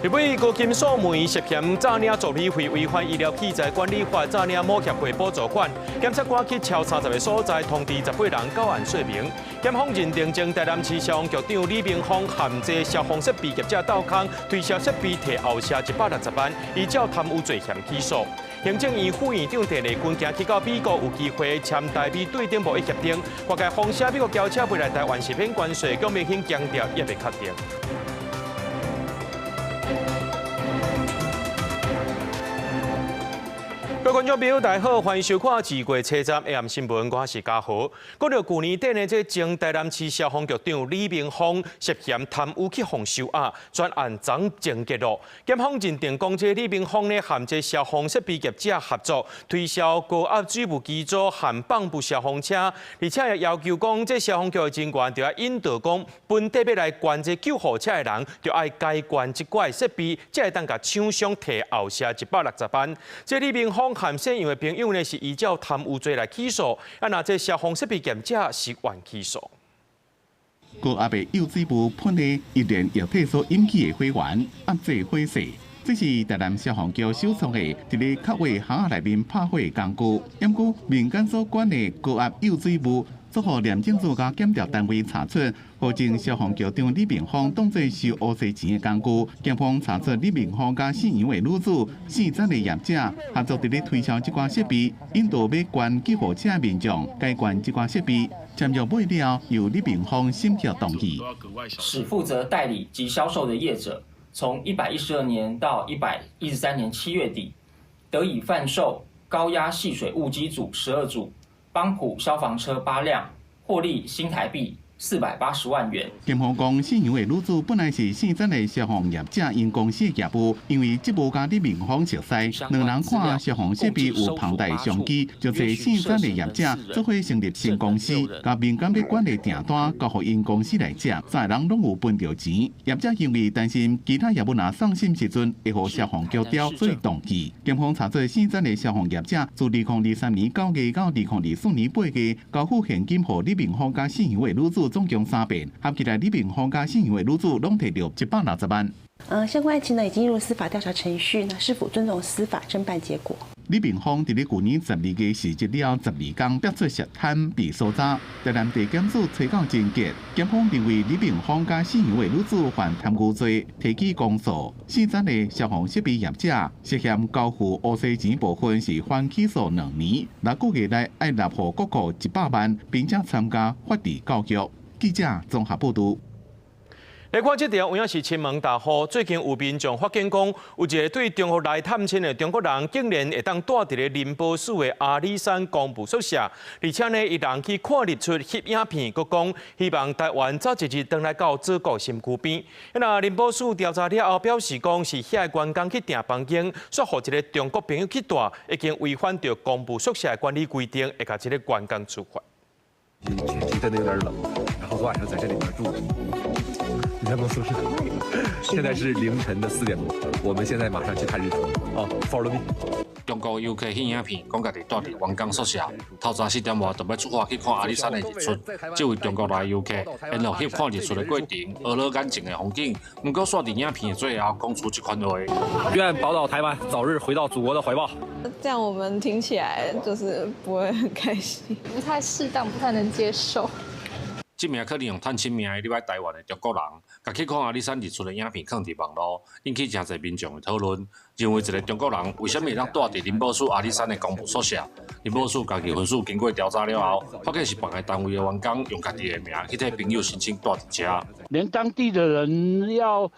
日本高金素梅涉嫌詐領助理費、違反醫療器材管理法、詐領某協會補助款，檢察官去抄30個所在，通緝18人到案說明。檢方認定前台南市消防局長李明峰含這消防設備業者鬥空推銷設備提後車160萬，依照貪污罪嫌起訴。行政院副院長鄭麗君行去到美國有機會簽台美對等貿易協定，外界風聲美國轎車未來台灣食品關稅，龔明鑫強調也未確定。各位觀眾朋友，大家好，歡迎收看《二月初十 AM 新聞》，我是嘉豪。講到舊年底呢，這前台南市消防局長李明峰涉嫌貪污去予收押，全案昨終結咯。檢方認定講，這李明峰呢，和這消防設備業者合作推銷高壓水霧機組和泵浦消防車，而且也要求講，這消防局的人員就要引導講，本地欲來捐這救護車的人，就愛該捐這塊設備，才會當共廠商提後車160萬。這李明峰和姓楊的朋友呢，是依照貪污罪來起訴，啊，若這消防設備業者是緩起訴。高壓的幼水霧噴的易燃液體所引起的火源，壓制火勢。這是台南消防局首創的，佇咧較位巷仔內面拍火的工具。毋過民間所管的高壓幼水霧，煞予廉政署佮檢調單位查出，予前消防局長李明峰當作收烏西錢的工具。檢方查出李明峰佮姓楊的女子、姓曾的業者合作佇咧推銷這寡設備，引導欲捐救護車民眾改捐這寡設備。簽約尾了，由李明峰審核同意。使負責代理及銷售的業者，從112年到113年7月底，得以販售高壓細水霧機組12組、幫浦消防車8輛，獲利新台幣480萬元。檢方講，姓楊的女子本來是姓曾的消防業者𪜶公司的業務，因為職務佮李明峰熟似，兩人看消防設備有龐大商機，就找姓曾的業者做伙成立新公司，共民間欲捐的訂單交予𪜶公司來接，三個人攏有分著錢。業者因為擔心其他業務若送審時陣會予消防局刁，所以同意。檢方查出姓曾的消防業者自2023年9月到2024年8月，交付現金予李明峰佮姓楊的女子總共三遍，合起來李明峰佮姓楊的女子攏提著160萬。相關案情呢已經進入司法調查程序，那是否尊重司法偵辦結果？李明峰佇咧舊年12月辭職了12工，爆出涉貪被搜查，台南地檢署催到終結，檢方認為李明峰佮姓楊的女子犯貪污罪，提起公訴。姓曾的消防設備業者涉嫌交付烏西錢部分是緩起訴2年，6個月內愛納予國庫100萬，並且參加法治教育。記者綜合報導。來看這條有影是金門大雨，最近有民眾發現講，有一個對中國來探親的中國人，竟然會當蹛佇咧林寶士的阿里山公務宿舍，而且呢，伊人去看日出翕影片，閣講希望台灣早一日轉來到祖國身軀邊。那林寶士調查了後表示講，是遐個員工去訂房間，煞予一个中國朋友去蹛，已經違反著公務宿舍的管理規定，會共這个員工處罰。天氣真的有點冷，然後昨晚上在這裡面住。你看宿舍，現在是凌晨的4點多，我們現在馬上去看日出。哦，Follow me。中國遊客翕影片，講家己蹛佇員工宿舍，透早4點外就欲出發去看阿里山的日出。這位中國來遊客沿路翕看日出的過程，呵咾眼前的風景。毋過煞佇影片的最後講出這款話：願寶島台灣早日回到祖國的懷抱。這樣我們聽起來就是不會很開心，不太適當，不太能接受。這名可能用探親名義入來台灣的中國人，共去看阿里山日出的影片囥佇網路，引起誠濟民眾的討論，認為一个中國人為啥物會當蹛佇林寶士阿里山的公務宿舍？林寶士家己分署經過調查了後，發現是別个單位的員工用家己的名去替朋友申請蹛佇遮。連當地的人要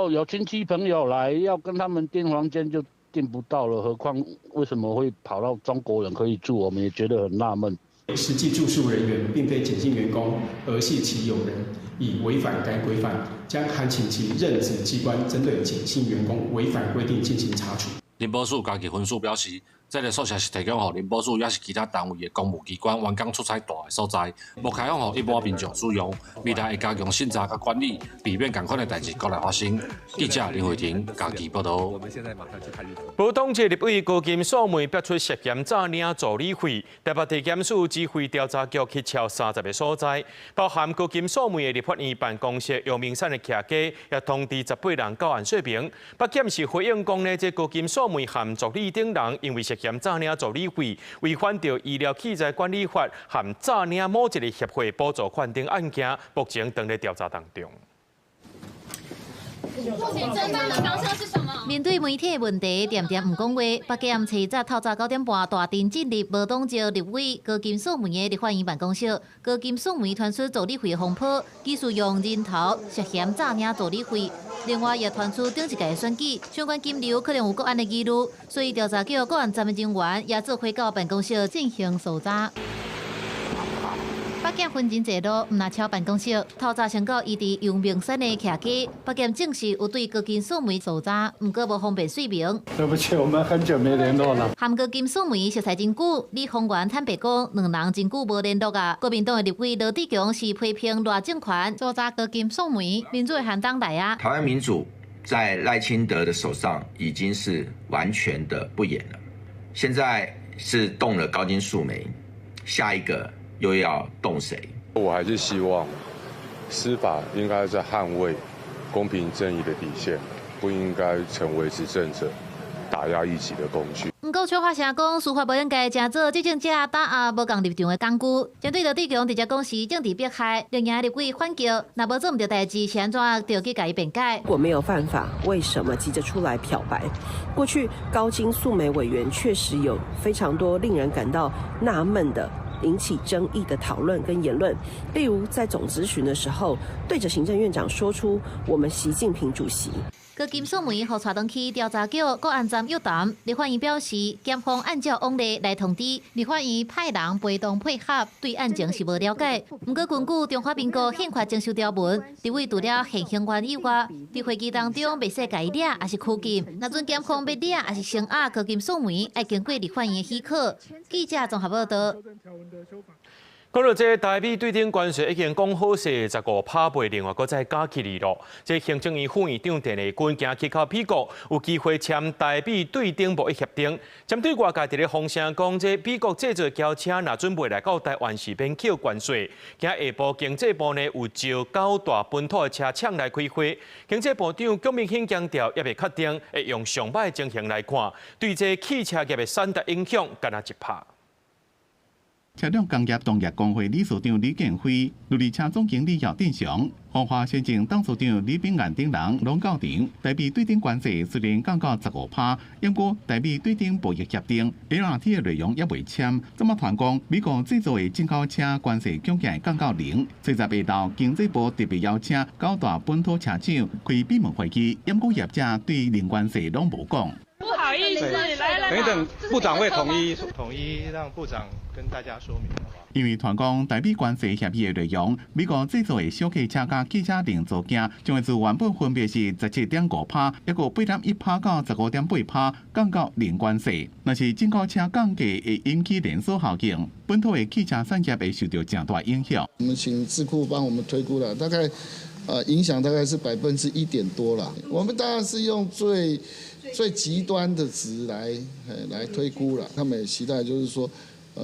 有親戚朋友來，要跟他們訂房間就訂不到了，何況為什麼會跑到中國人可以住？我們也覺得很納悶。實際住宿人員並非簡姓員工，而係其友人，已違反該規範，將函請其任職機關針對簡姓員工違反規定進行查處。林保署家己分析表示，這个宿舍是提供予林保署，抑是其他單位的公務機關員工出差蹛的所在，無開放予一般民眾使用。未來會加強審查佮管理，避免仝款的代誌閣來發生。記者林慧婷家己報道。我們現在馬上去看日出。無黨籍立委高金素梅爆出涉嫌詐領助理費，台北地檢署指揮調查局去抄30個所在，包含高金素梅的立法院辦公室、陽明山的徛家，也通知18人到案說明。北檢是回應講呢，這高金素梅和助理等人因為涉嫌詐領助理費，違反著醫療器材管理法和詐領某一個協會補助款等案件，目前正咧調查當中。目前偵辦的方向是什麼？面對媒體的問題，恬恬毋講話。北檢初早透早9點半，大陣進入無黨籍立委高金素梅的立法院辦公室。高金素梅傳出助理費風波，疑似用人頭涉嫌詐領助理費。另外，也傳出頂一屆選舉相關金流可能有國安的疑慮，所以調查局國安站的人員也做伙到辦公室進行搜查。北檢分真濟路，毋若敲辦公室，透早先到伊佇陽明山的徛家，北檢證實有對高金素梅搜查，毋過無方便說明。對不起，我們很久沒聯絡了。和高金素梅熟似真久，李鴻源坦白講，兩人真久無聯絡啊。國民黨的立委羅智強是批評賴政權搜查高金素梅，民主的寒冬來啊。台灣民主在賴清德的手上已經是完全的不演了，現在是動了高金素梅，下一個又要動誰？我還是希望司法應該在捍衛公平正義的底線，不應該成為執政者打壓異己的工具。毋過，邱華成講，司法無應該成做執政者打壓無仝立場的工具。針對羅智強直接講是政治迫害，另外立委反擊，若無做毋著代誌，是按怎就去共伊辯解？如果沒有犯法，為什麼急着出來漂白？過去高金素梅委員確實有非常多令人感到納悶的、引起爭議的討論跟言論，例如在總質詢的時候，對着行政院長說出“我們習近平主席”。高金素梅予帶轉去調查局國安站約談，立法院表示，檢方按照往例來通知，立法院派人陪同配合，對案情是無了解。毋過根據中華民國憲法遵守條文，立委除了現行員以外，佇會議當中袂使共伊掠，抑是拘禁。若準檢方欲掠，抑是聲押高金素梅，愛經過立法院的許可。記者綜合報道。講到這台美對等關稅已經講好勢15趴袂，另外閣再加起來囉。這行政院副院長鄭麗君今去到美國，有機會簽台美對等貿易協定。針對外界佇咧風聲講，這美國製造轎車若準備來到台灣是免扣關稅。今下晡經濟部呢有召九大本土的車廠來開會，經濟部長龔明鑫強調，猶未確定，會用上歹的情形來看，對這汽車業的產值影響，干焦1%。車輛工業同業公會理事長李建輝、勞力車總經理姚振祥、鴻華先進董事長李炳元等人攏到場。台美對等關稅雖然降到15趴，毋過台美對等貿易協定 ART 的內容猶未簽，這馬傳講美國製造的進口車關稅恐驚會降到零。這十下晝經濟部特別邀請九大本土車廠開閉門會議，毋過業者對零關稅攏無講。不好意思，來來等一等，部長會統一統一讓部長跟大家說明，好不好？因為傳講台美關稅協議的內容，美國製造的小客車佮汽車零組件將會自原本分別是17.5趴，抑閣8.1趴到15.8趴降到零關稅。若是進口車降價會引起連鎖效應，本土的汽車產業會受到誠大影響。我們請智庫幫我們推估了，大概影響大概是1%多啦。我們當然是用最最極端的值來推估了，他們也期待就是說，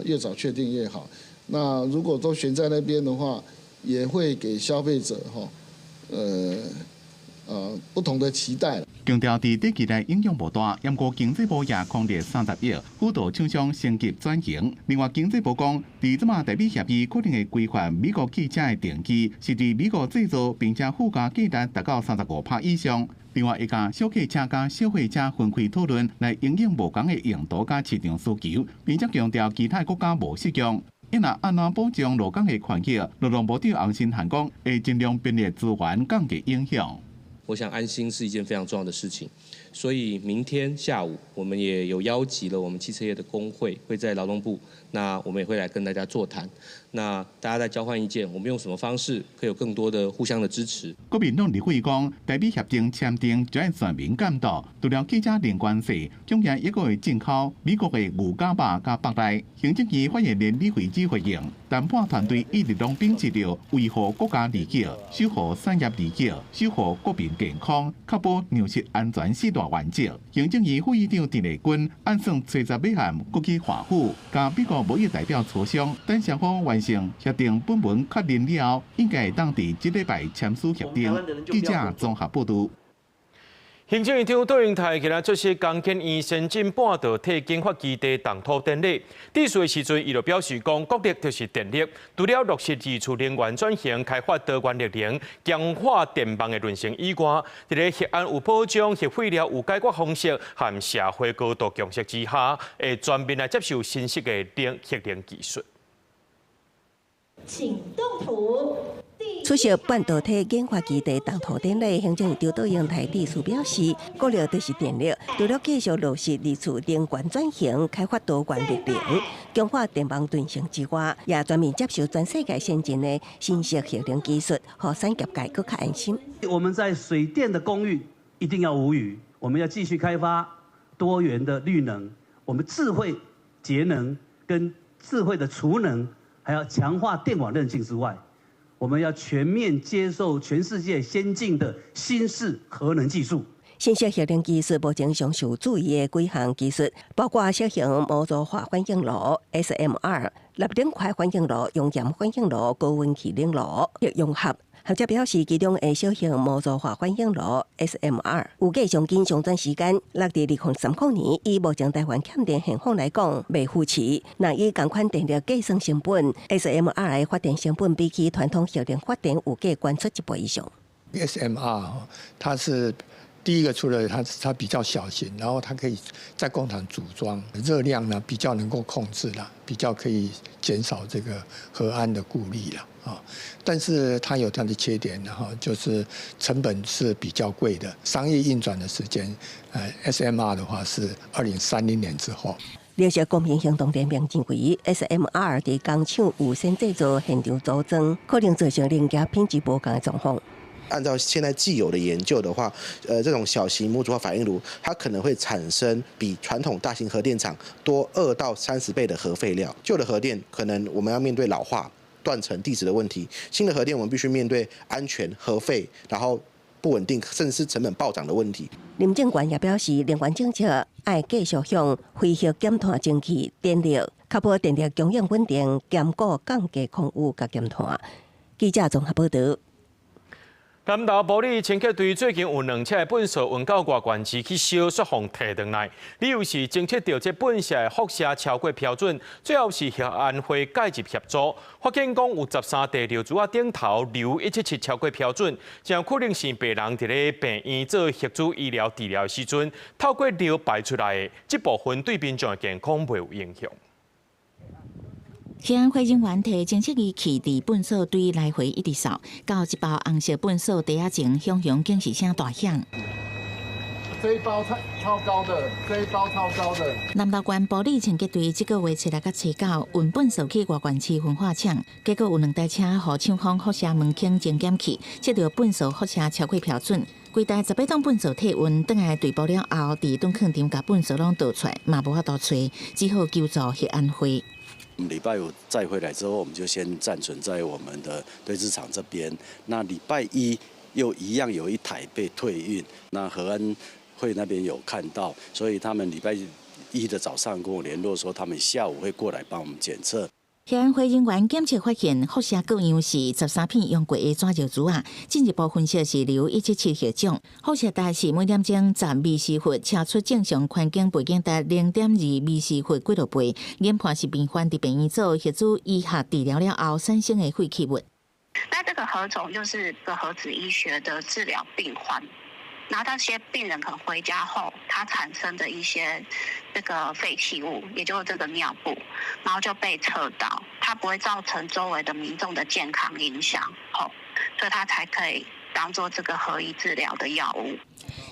越早確定越好。那如果都懸在那邊的話，也會給消費者哈，不同的期待。強調佇短期內影響無大，毋過經濟部也空列30億，輔導廠商升級轉型。另外，經濟部講，佇這馬台美協議可能會規範美國汽車的定義，是佇美國製造，並且附加價值達到35趴以上。另外，會共小客車佮小貨車分開討論，來因應無仝的用途佮市場需求，並且強調其他國家無適用。伊若按怎保障勞工的權益？勞動部長洪申翰講，會盡量便利資源降低影響。我想安心是一件非常重要的事情，所以明天下午我們也有邀集了我們汽車業的工會，會在勞動部，那我們也會來跟大家座談。那大家在交換意見，我們用什麼方式可以有更多的互相的支持？國民黨立委講，台美協定簽訂就愛全面監督，除了汽車零關稅，中也一個會進口美國的牛軋肉佮腹內。行政院發言人李慧芝回應，談判團隊一直攏秉持著維護國家利益、守護產業利益、守護國民健康、確保糧食安全四大原則。行政院副院長鄭麗君按算初十尾函閣去華府，佮美國貿易代表磋商，等雙方完成協定本文確認了後，應該會當佇這禮拜簽署協定。記者綜合報導。行政院長卓榮泰今日出席工研院先進半導體研發基地動土典禮，致辭的時陣，伊就表示講，國力就是電力，除了落實二次能源轉型、開發多元綠能、強化電網的韌性以外，佇咧核安有保障、核廢料有解決方式和社會高度共識之下，會全面來接受新式的核能技術。請動土。出席半導體研發基地動土典禮，行政院長卓榮泰致辭表示，國力就是電力，除了繼續落實二次能源轉型、開發多元綠能、強化電網韌性之外，也全面接受全世界先進的新式核能技術，予產業界閣較安心。我們在水電的供應一定要無虞，我們要繼續開發多元的綠能，我們智慧節能跟智慧的儲能，還要強化電網韌性之外，我們要全面接受全世界先進的新式核能技術。新式核能技術目前上受注意的幾項技術，包括小型模組化反應爐（SMR）、納冷塊反應爐、熔鹽反應爐、高溫氣冷爐的融合。學者表示，其中的小型模組化反應爐（SMR）預計上緊上轉時間落佇2030年，以目前台灣欠電現況來講，袂敷遲。若以仝款電力計算成本，SMR 的發電成本比起傳統核能發電預計懸出一倍以上。 SMR 它是第一個，除了它比較小型，然後它可以在工廠組裝，熱量呢比較能夠控制啦，比較可以減少這個核安的顧慮啦。啊，但是它有它的缺點，然後就是成本是比較貴的，商業運轉的時間，SMR 的話是2030年之後。綠色公平行動聯盟認為，SMR 佇工廠預先製造現場組裝，可能造成零件品質無仝的狀況。按照現在既有的研究的話，這種小型模組化反應爐，它可能會產生比傳統大型核電廠多2到30倍的核廢料。舊的核電可能我們要面對老化、斷層、地質的問題，新的核電我們必須面對安全、核廢，然後不穩定，甚至是成本暴漲的問題。林正權也表示，能源政策愛繼續向非核減碳爭取電力，確保電力供應穩定，兼顧降低空污佮減碳。記者綜合報導。南投埔里清潔隊最近有兩車的糞埽運到外縣市去燒，煞予提轉來。理由是偵測著這糞埽的輻射超過標準，最後是核安會介入協助，發現講有13塊尿珠仔頂頭硫177超過標準，真可能是病人佇咧病院做核子醫療治療的時陣，透過尿排出來的，這部分對民眾的健康袂有影響。核安會人員提偵測儀器佇糞埽堆來回一直掃，到一包紅色糞埽袋仔前，響響警示聲大響。這一包超超高的，這一包超高的。南投縣埔里清潔隊這個月初六佮初九運糞埽去外縣市焚化廠，結果有兩台車予廠方輻射門檻偵檢器，測著糞埽輻射超過標準。規台18桶糞埽退運，轉來隊埔了後，佇囤囥場共糞埽攏倒出來，嘛無法度揣，只好求助核安會。禮拜五載回來之後，我們就先暫存在我們的堆置場這邊。那禮拜一又一樣有一台被退運，那核安會那邊有看到，所以他們禮拜一的早上跟我聯絡說，他們下午會過來幫我們檢測。核安會人員檢測發現，輻射個樣是13片用過的紙尿珠仔，進一步分析是硫177核種，輻射值是每點鐘10微斯伏，超出正常環境背景值0.2微斯伏幾落倍。研判是病患佇病院做核子醫學治療了後產生的廢棄物。那這個核種就是個核子醫學的治療病患。然後這些病人可能回家後，他產生的一些這個廢棄物，也就是這個尿布，然後就被測到，它不會造成周圍的民眾的健康影響，吼，所以它才可以當做這個核醫治療的藥物。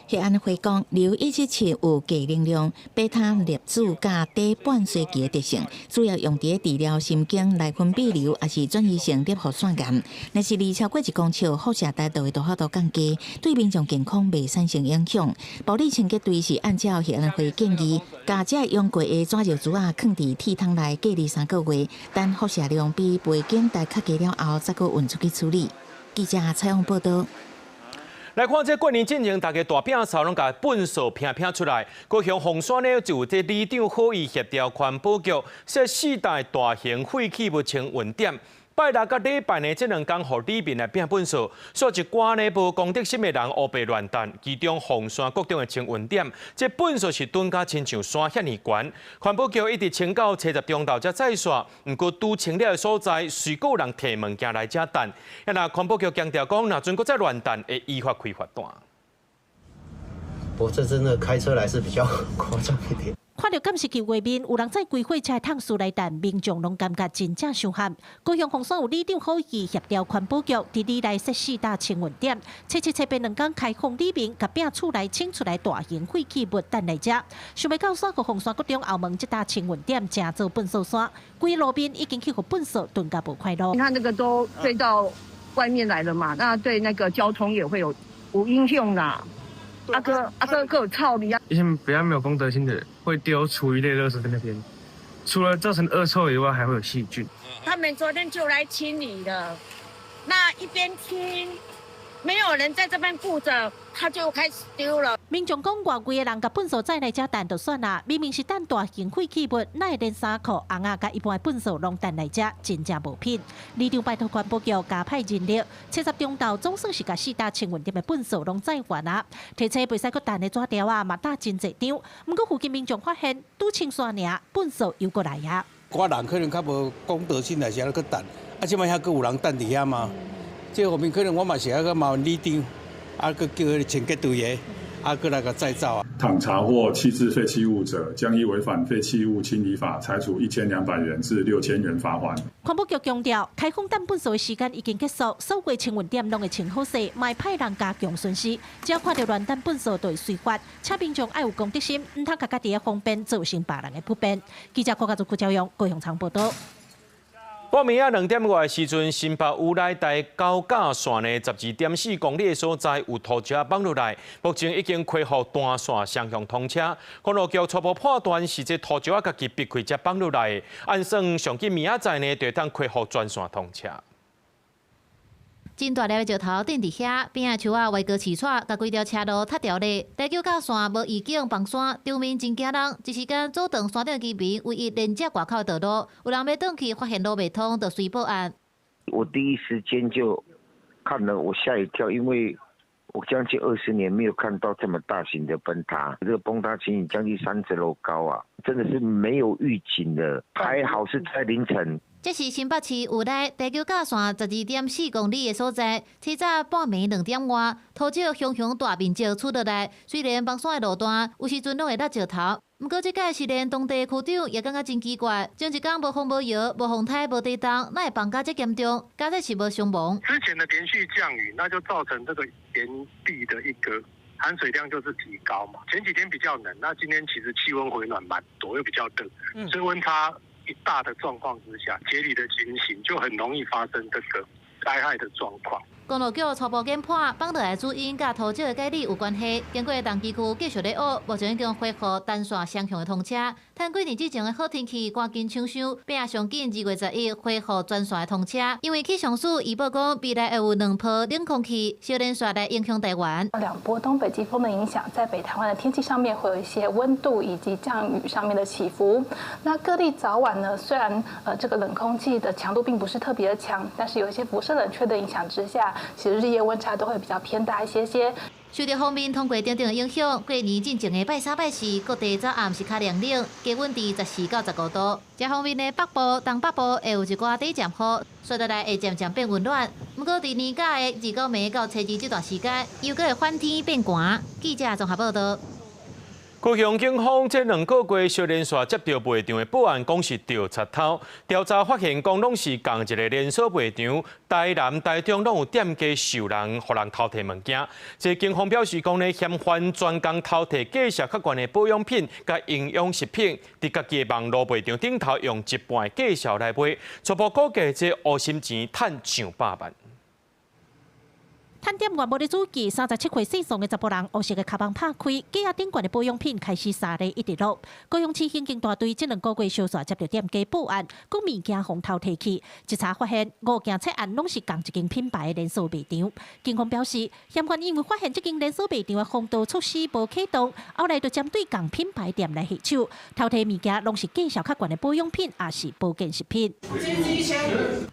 核安會講，鈾177有低能量、貝塔粒子佮短半衰期的特性，主要用佇治療神經內分泌瘤，抑是轉移性攝護腺癌。若是離超過1公尺，輻射值就會大幅度降低，對民眾健康袂產生影響。保利清潔隊是按照核安會建議，共這用過的紙尿珠仔囥佇鐵桶內隔離3個月，等輻射量比背景值較低了後，才閣運出去處理。記者採訪報道。來看這過年進前，大家大摒掃攏共糞掃拚拚出來。高雄鳳山呢，就有這里長好意協調環保局設四大大型廢棄物清運點。拜六佮禮拜呢，這兩工予里民來摒糞掃，所以一寡呢無公德心的人烏白亂擲。其中鳳山國中的清運點，這糞掃是囤甲親像山遐爾懸。環保局一直清到初十中晝才載煞，毋過拄清了的所在，隨閣有人提物件來遮擲。啊，若環保局強調講，若準閣再亂擲，會依法開罰單。不過這真的開車來是比較誇張一點。看著監視器畫面，有人載規貨車桶埒來擲，民眾攏感覺真正傷譀。高雄鳳山有里長好意協調環保局，佇里內設四大清運點，初七、初八兩工開放里民共摒厝內清出來大型廢棄物擲來遮。想袂到煞予鳳山國中後門這搭清運點成做糞掃山，規路面已經去予糞掃囤甲無快樂。你看那個都飛到外面來了嘛，那對那個交通也會有影響啦。阿哥，阿哥，閣有臭味啊！一些比較沒有公德心的人會丟廚餘類垃圾在那邊，除了造成惡臭以外，還會有細菌。他們昨天就來清理了，那一邊清，沒有人在這邊顧著，他就開始丟了。民眾講，外圍的人共糞掃載來遮擲就算啦，明明是擲大型廢棄物，哪會連衫褲、甕仔佮一般的糞掃攏擲來遮，真正無品。里長拜託環保局加派人力，初十中晝總算是共四大清運點的糞掃攏載完啊。提醒袂使閣擲的紙條仔，嘛貼真濟張。毋過附近民眾發現，拄清煞爾，糞掃又閣來啊。寡人可能較無公德心，來是按呢閣擲，啊，這擺還閣有人擲佇遐嗎？這方面可能我嘛是愛閣麻煩里長，啊，閣叫彼个清潔隊的，啊，閣來共載走啊。倘查獲棄置廢棄物者，將依違反廢棄物清理法，裁處1200元至6000元罰鍰。環保局強調，開放擲糞掃的時間已經結束，所有清運點攏會清好勢，莫派人加強巡視。只要看著亂擲糞掃，就會隨罰。請民眾愛有公德心，毋通共家己的方便造成別人的不便。記者郭家祖、郭朝陽高雄場報導。半暝仔2點外的時陣，新北烏來台高架線呢12.4公里的所在有土石崩落來，目前已經恢復單線雙向通車。公路局初步判斷是這土石仔家己逼開才崩落來，按算上緊明仔載呢，就會當恢復全線通車。真大粒的石頭釘佇遐，邊仔樹仔歪高刺掣，共規條車路塞牢咧。台九甲線無預警崩山，場面真驚人。一時間阻斷山頂居民唯一連接外口的道路，有人欲轉去發現路袂通，就隨報案。我第一時間就看了，我嚇一跳，因為我將近20年沒有看到這麼大型的崩塌，這個崩塌情形將近3層樓高啊，真的是沒有預警的，還好是在凌晨。這是新北市烏來台九甲線12.4公里的所在，清早半暝2點外，土石雄雄大面積出落來。雖然崩山的路段有時陣攏會落石頭，毋過這擺是連當地區長也感覺真奇怪，前一工無風無搖、無風颱、無地動，哪會崩甲這嚴重？敢若是無傷亡。之前的連續降雨，那就造成這個岩壁的一個含水量就是提高嘛。前幾天比較冷，那今天其實氣溫回暖蠻多，又比較熱，所以溫差一大的狀況之下，節理的情形就很容易發生這個災害的狀況。公路局初步研判，崩落來主因佮土石的解理有關係。經過東基區繼續咧挖，目前已經恢復單線雙向的通車。趁過年之前的好天氣，趕緊搶修，拼上緊2月11恢復全線的通車。因為氣象署預報講，未來會有兩波冷空氣，小連續來影響台灣。兩波東北季風的影響，在北台灣的天氣上面會有一些溫度以及降雨上面的起伏。那各地早晚呢，雖然這個冷空氣的強度並不是特別的強，但是有一些輻射冷卻的影響之下，其實日夜溫差都會比較偏大一些些。受著鋒面通過等等的影響，過年進前的拜三拜四，各地早暗是較涼冷，低溫佇14到15度。這方面的北部、東北部會有一寡短暫雨，雪落來會漸漸變溫暖。毋過佇年假的29暝到初二這段時間，又閣會反天變寒。記者綜合報導。高雄警方這兩個月小連續接到賣場的報案，講是著賊偷。調查發現，講攏是仝一個連鎖賣場，台南、台中攏有店家受人，予人偷提物件。這警方表示講呢，嫌犯專工偷提價數較懸的保養品佮營養食品，佇家己的網路賣場頂頭用一半的價數來賣，初步估計這烏心錢趁上百萬。探店員無咧注意，37歲姓宋的查埔人，烏色的跤網拍開，架仔頂懸的保養品開始沙咧一直落。高雄市刑警大隊這兩個月相續接著店家報案，講物件予偷提去，一查發現五件窃案攏是仝一間品牌的連鎖賣場。警方表示，嫌犯因為發現這間連鎖賣場的防盜措施無啟動，後來就針對仝品牌店來下手，偷提物件攏是價數較懸的保養品，抑是保健食品。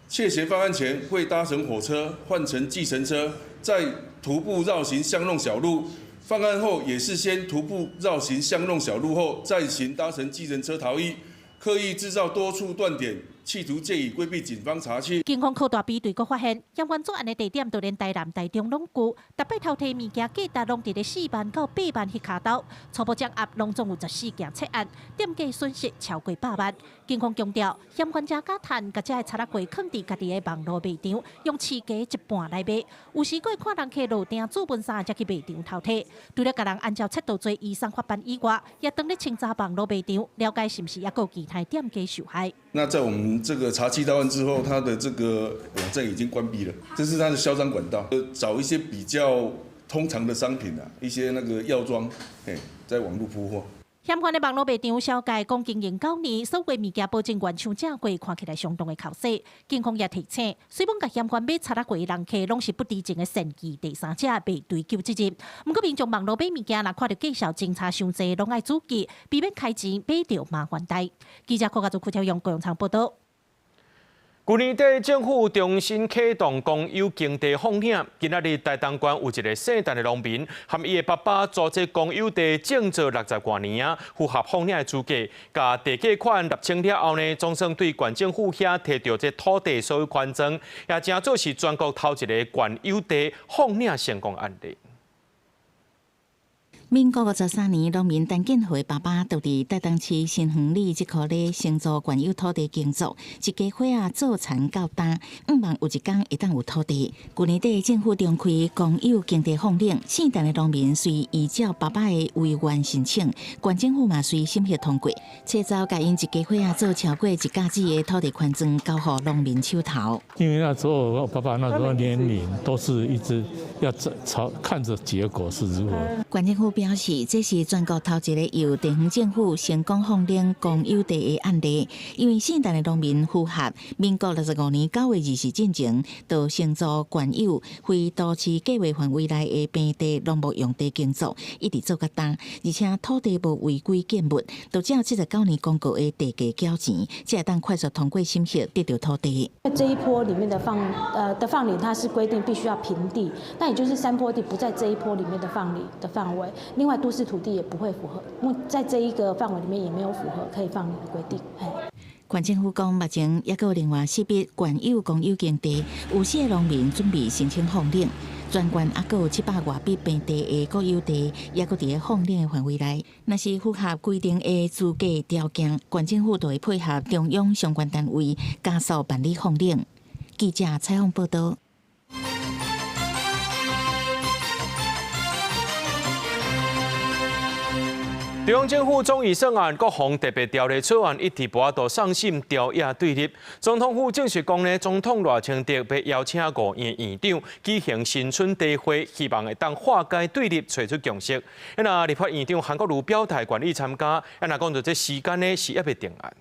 竊嫌犯案前會搭乘火車換乘計程車。再徒步繞行巷弄小路，犯案後也是先徒步繞行巷弄小路後，再行搭乘計程車逃逸，刻意製造多處斷點，企圖藉以規避警方查緝。警方擴大比對，閣發現嫌犯作案的地點，就連台南、台中攏有，逐擺偷提物件價值攏佇咧4萬到8萬彼跤頭，初步掌握攏總有14件窃案，店家損失超過100萬。警方強調，嫌犯遮敢趁，共這个賊仔貨囥佇家己的網路賣場，用市價一半來賣，有時閣會看人客落訂注文衫，才去賣場偷提。除了共人按照窃盜罪移送法辦以外，也當咧清查網路賣場，了解是毋是猶閣有其他店家受害。那在我們這個查緝到案之後，他的這個網站已經關閉了，這是他的銷贓管道。找一些比較通常的商品啊，一些那個藥妝，在網路鋪貨。嫌犯的網路賣場小界講經營9年，所有物件保證原廠正貨，看起來相當的剾洗。警方也提醒，雖罔共嫌犯買賊仔貨的人客，攏是不知情的善意第三者，袂追究責任。毋過民眾網路買物件，若看著價數真差傷濟，攏愛注意，避免開錢買著麻煩代。記者郭家祖、邱超勇高雄場報導。去年底政府重新啟動公有耕地放領，今仔日台東縣有一個姓陳的農民，和伊的爸爸租這公有地種做60外年啊，符合放領的資格。共地價款納清了後呢，總算對縣政府遐提著這土地所有權證，也成做是全國頭一个縣有地放領成功案例。民國53年，農民陳建和爸爸就佇台東市新園里這塊咧，承租縣有土地耕作，一家伙仔做田到今，向望有一工會當有土地。去年底政府重開公有耕地放領，姓陳的農民隨依照爸爸的遺願申請，縣政府嘛隨審核通過，冊走共𪜶一家伙仔做超過一甲子的土地權狀交予農民手頭。因為那時候我爸爸那時候年齡都是一直要朝看著結果是如何。縣政府表示，這是全國頭一个由地方政府成功放領公有地的案例。因為姓陳的農民符合民國65年9月20日進前，就承租縣有非都市計劃範圍內的平地農牧用地耕作，一直做到今，而且土地無違規建物，就照79年公告的地價繳錢，才會當快速通過審核得著土地。這一波裡面的放領，它是規定必須要平地，那也就是山坡地不在這一波裡面的放領的範圍。另外，都市土地也不會符合，在這一個範圍裡面也沒有符合可以放領的規定。縣政府講，目前猶閣有另外4筆縣有公有耕地，有4个農民準備申請放領。全縣猶閣有700外筆平地的國有地，猶閣佇咧放領的範圍內。若是符合規定的資格條件，縣政府就會配合中央相關單位加速辦理放領。記者採訪報導。中央政府總預算案、國防特別條例草案一直無法度送審朝野對立。總統府證實講呢，總統賴清德欲邀請5院院長舉行新春茶會，希望會當化解對立，揣出共識。那立法院長韓國瑜表態願意參加，若講著這時間呢是猶未定案。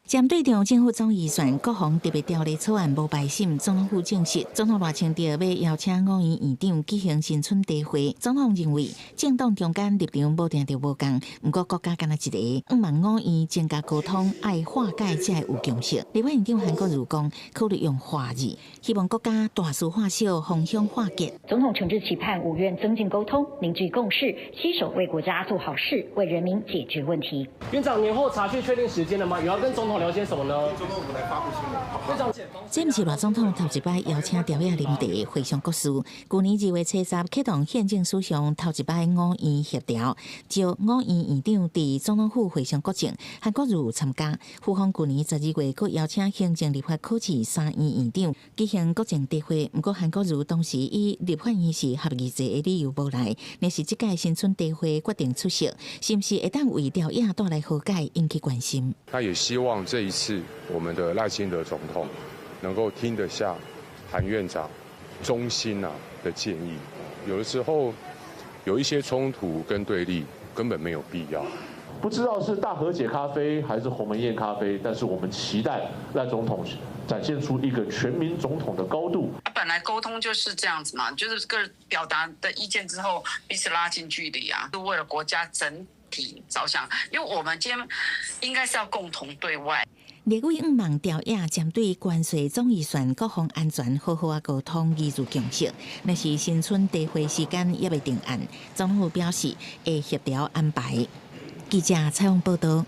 針對中央政府總預算、國防特別條例草案無排審，總統府證實，總統賴清德欲邀請5院院長舉行新春茶會。總統認為，政黨中間立場無定著無仝，毋過國家干焦一个，向望5院增加溝通，愛化解才會有共識。立法院長韓國瑜講，考慮用化字，希望國家大事化小，風險化解。總統誠摯期盼五院增進溝通，凝聚共識，攜手為國家做好事，為人民解決問題。院長，年後查詢確定時間了嗎？有要跟總統統聊些什麼呢？這毋是賴總統頭一擺邀請朝野啉茶會商國事。舊年2月70啟動憲政史上頭一擺五院協調，召五院院長佇總統府會商國政，韓國瑜參加。府方舊年12月閣邀請行政立法考試三院院長舉行國政茶會，毋過韓國瑜當時以立法院是合議制的理由無來，若是這屆新春茶會決定出席，是毋是會當為朝野帶來和解，引起關心？他也希望這一次我們的賴清德總統能夠聽得下韓院長衷心啊的建議。有的時候有一些衝突跟對立根本沒有必要。不知道是大和解咖啡還是鴻門宴咖啡，但是我們期待賴總統展現出一個全民總統的高度。本來溝通就是這樣子嘛，就是各表達的意見之後，彼此拉近距離啊，是為了國家整體着想，因為我們今天應該是要共同對外。立委向望朝野針對關稅總預算、國防安全好好仔溝通，凝聚共識。若是新春茶會時間猶未定案，總統府表示會協調安排。記者採訪報導。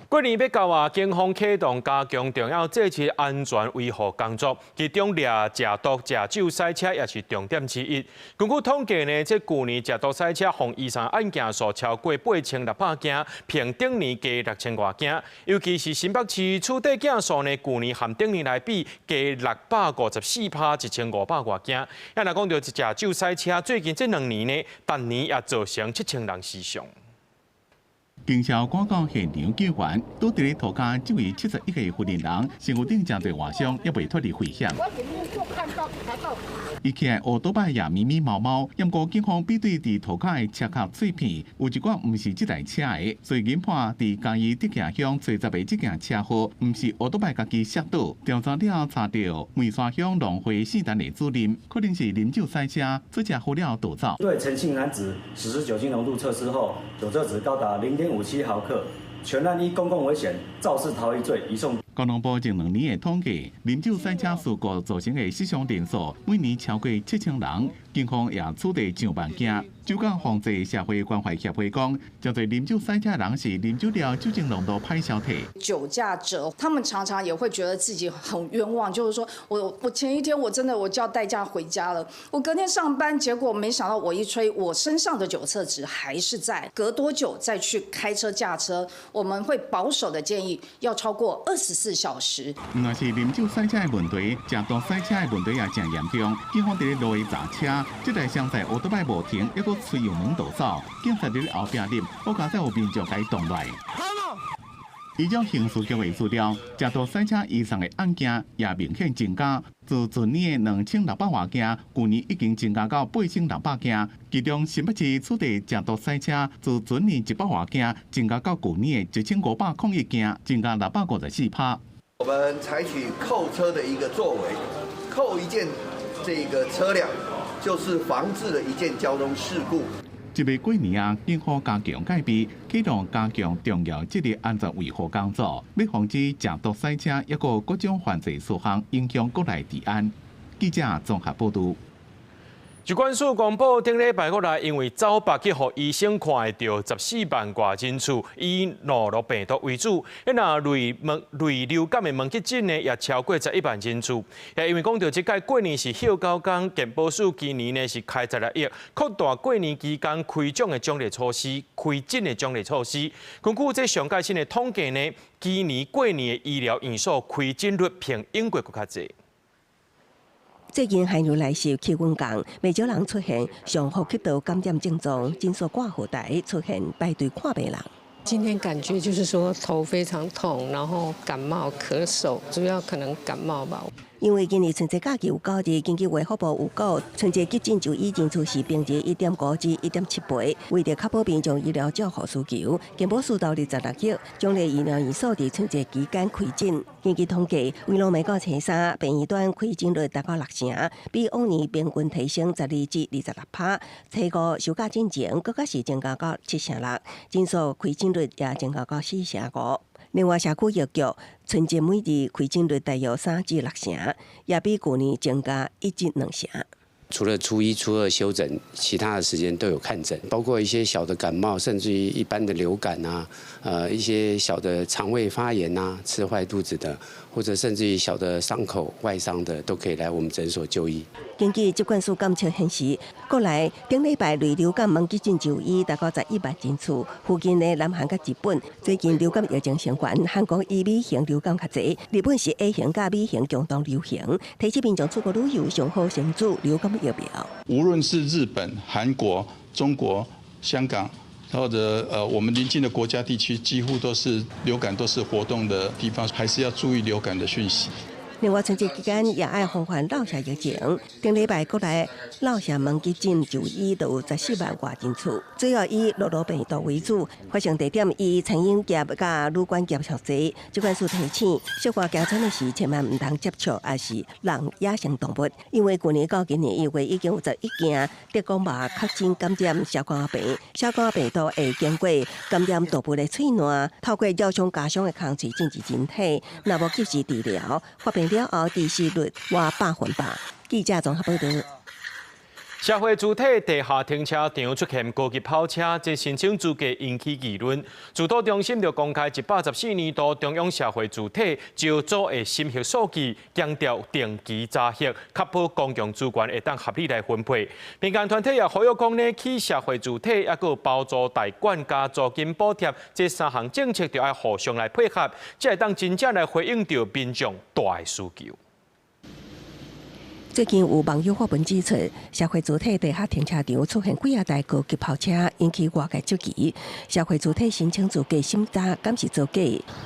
過年欲到啊，警方啟動加強重要節日安全維護工作，其中掠食毒、食酒駛車也是重點之一。根據統計呢，這舊年食毒駛車予移送案件數超過8600件，比頂年加6000外件。尤其是新北市取締件數呢，舊年和頂年來比加654%，1500外件。啊，若講著食酒駛車，最近這兩年呢，逐年也造成7000人死傷。警消趕到現場救援，拄佇咧塗跤，這位71歲婦人，身軀頂誠濟外傷，猶未脫離危險。伊騎烏多擺也迷迷毛毛，毋過警方比對佇塗跤的車殼碎片，有一寡毋是這台車的，所以研判佇嘉義德興鄉吹十个這件車禍，毋是烏多擺家己摔倒。調查了查著梅山鄉農會姓陳的主任，可能是啉酒駛車，出車禍了逃走。對陳姓男子實施酒精濃度測試後，酒測值高達0.57毫克，全案依公共危險肇事逃逸罪移送。交通部近2年的統計，啉酒駛車事故造成的死傷人數每年超過7000人，警方也取締上萬件。酒駕防治社會關懷協會講，誠濟啉酒駛車人是啉酒了酒精濃度歹消退。酒駕者，他們常常也會覺得自己很冤枉，就是說我前一天我真的我叫代駕回家了，我隔天上班，結果沒想到我一吹，我身上的酒測值還是在。隔多久再去開車駕車，我們會保守的建議要超過24小時。毋但是啉酒駛車的問題，食毒駛車的問題也誠嚴重。警方佇咧路的查車，這台雙載烏多擺無停，猶閣催油門逃走，警察佇咧後壁揬，好佳哉有民眾共伊擋落來。依照刑事局的資料，食毒駛車移送的案件也明顯增加，自前年的2600外件，舊年已經增加到8600件。其中新北市取締食毒駛車，自前年100外件，增加到舊年的1501件，增加654%。我們採取扣車的一個作為，扣一件這個車輛，就是防治了一件交通事故。這個過年啊，警方加強戒備，啟動加強重要節日安全維護工作，欲防止食毒駛車，抑閣各種犯罪事項影響國內治安。記者綜合報導。疾管署公布，頂禮拜國內因為走縛去予醫生看會著14萬外人次，以諾如病毒為主。那類流感的問急診呢，也超過11萬人次。也因為講著這屆過年是歇九工，健保署今年呢是開16億，擴大過年期間開獎的獎勵措施，開診的獎勵措施。根據這上蓋新的統計呢，今年過年的醫療院所開診率比往過閣較濟。最近寒流來襲，氣溫降，袂少人出現上呼吸道感染症狀，診所掛號台出現排隊看病人。今天感覺就是說頭非常痛，然後感冒、咳嗽，主要可能感冒吧。因為今年春節假期有九日，根據衛福部預估，春節急診就醫人次是平日1.5至1.7倍。為著確保民眾醫療照護需求，健保署投入16億，獎勵醫療院所佇春節期間開診。根據統計，維羅美國前三病院端開診率達到六成，比往年平均提升12至26%。初五收假進前，閣較是增加到7成6，診所開診率也增加到4成5。另外，社區藥局春節每日開診率大約3至6成，也比舊年增加1至2成。除了初一、初二休診，其他的時間都有看診，包括一些小的感冒，甚至於一般的流感啊，一些小的腸胃發炎啊，吃壞肚子的，或者甚至於小的傷口外傷的，都可以來我們診所就醫。根據疾管署監測顯示，國內頂禮拜類流感門急診就醫大概11萬人次，附近的南韓佮日本最近流感疫情升懸，韓國以米型流感較濟，日本是 A 型佮 B 型共同流行。提醒民眾出國旅遊上好先注流感疫苗。無論是日本、韓國、中國、香港，或者我們鄰近的國家地區，幾乎都是流感都是活動的地方，還是要注意流感的訊息。另外，春節期間也愛防範落舍疫情。頂禮拜國內落舍門急診就醫都有14萬外人次，主要以諾如病毒為主，發生地點以餐飲業佮旅館業上濟。疾管署提醒，小可驚喘的時，千萬毋通接觸，抑是人野生動物，因為去年到今年1月已經有11件得廣肉確診感染消化病，消化病毒會經過感染動物的喙瀾，透過咬傷加傷的空喙進入人體，若無及時治療，發病了後致死率倚100%。記者綜合報導。社會住宅地下停車場出現高級跑車，這申請資格引起議論。住都中心就公開114年度中央社會住宅招租的審核數據，強調定期查核，確保公共資源會當合理來分配。民間團體也呼籲講呢，起社會住宅，抑閣包租代管佮租金補貼，這三項政策就愛互相來配合，才會當真正來回應著民眾大的需求。最近有網友發文指出，社會住宅地下停車場出現幾仔台高級跑車，引起外界質疑。社會住宅申請資格審查敢是造假？